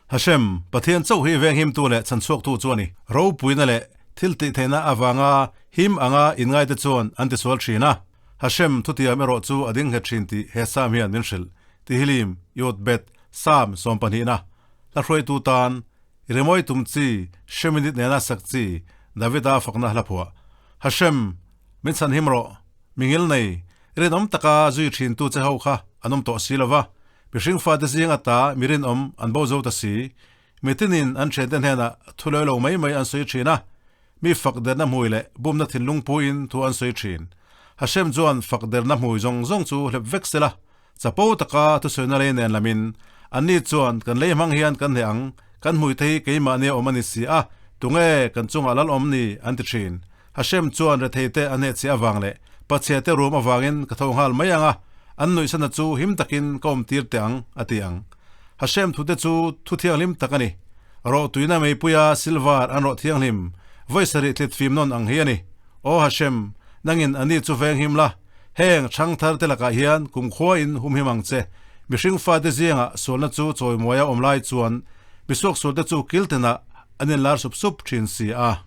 Hashem, Pathian chauh hi venghimtu leh chhanchhuaktu chu a ni. Ropuina leh thil tihtheihna avanga him anga inngaite chuan an tisual thin a. Hashem thutiam erawh chu a ding nghet thin tih he Sam hian min hrilh. Tihilim, Yod Bet, Sam sawmpahnihna, hla hruaitu tan, Rimawi tum chi, Sheminit nena sak chi, Davida fakna hla phuah. Hashem, min chhanhim rawh, mingil nei, rinawm taka zui thintu che ho kha an awm tawh si lo va, mihring fate zing ata mi rinawm an bo zo ta si. Mitinin an thiante hnenah thu lawi lo mai mai an sawi thin a, mi fak derna hmui leh bumna thinlung puiin thu an sawi thin. Hashem chuan fak derna hmui zawng zawng chu hlep vek sela, chapo taka thusawina lei nen lamin, Anni chuan kan lei hmang hian kan hneh ang, kan hmuite hi keimahni a awm a ni si a, tunge kan chungah lal awm ni? an ti thin. Hashem chuan retheite a hnehchhiah avang leh pachhiate rum avangin ka tho nghal mai ang a, an nuihsana chu him takin ka awm tir teh ang, a ti ang. Hashem thute chu thu thianghlim tak a ni. Rawh tuina meipuia silver an rawh thianghlim, vawi sarih tlit fim nawn ang hi a ni. Aw Hashem, nangin ani chu veng him la, heng chhang thar te lakah hian kumkhuain humhim ang che. Mihring fate zingah sualna chu chawimuaia awm lai chuan misuaksualte chu kiltinah an inlar sup sup thin si a.